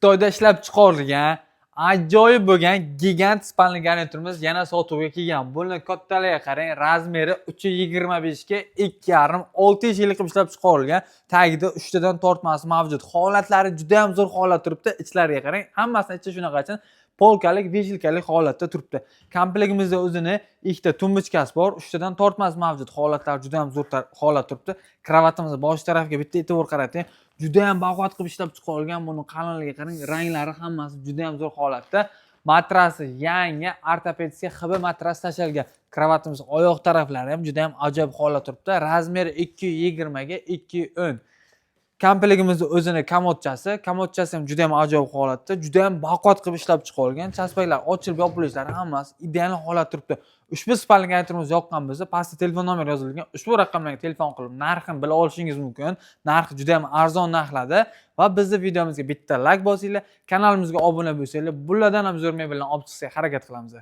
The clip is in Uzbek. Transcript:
Xitoyda ishlab chiqarilgan ajoyib bo'lgan gigant спальный garniturimiz yana sotuvga kelgan. Buni kattaligiga qarang, размер i 3,25 ga 2,5, 6 eshikli qilib ishlab chiqarilgan. Tagida uchtadan tortmasi mavjud. Holatlari juda ham zo'r holat turibdi. Ichlariga qarang, hammasini ichi shunaqachin полка lik, вешалка lik holatda turibdi. Komplektimizda o'zini ikkita тумбочка si bor, uchtadan tortmasi mavjud. Holatlari juda ham zo'r holat turibdi. Kravatimizni bosh tarafiga bitta e'tibor qarating. Juda ham baquvvat qilib ishlab chiqarilgan. Buni qalinligiga qarang, ranglari hammasi juda ham zo'r holatda. Matrasi yangi ортопедический ХБ matras tashalgan. Kravatimiz oyoq taraflari ham juda ham ajoyib holat turibdi. Размер i 2,20 ga 2,10. Komplektimizni o'zini komodchasi, komodchasi ham juda ham ajoyib holatda, juda ham baquvvat qilib ishlab chiqarilgan. Chaspaklar ochilib yopilishlari hammasi ideal holat turibdi. Ushbu спальный garniturimiz yoqqan bo'lsa, pastda telefon nomeri yozilgan. Ushbu raqamlarga telefon qilib narxini bila olishingiz mumkin. Narxi juda ham arzon narxlarda va bizni videomizga bitta layk bosinglar, kanalimizga obuna bo'lsanglar, bulardan ham zo'r mebellarni olib chiqishga harakat qilamiz.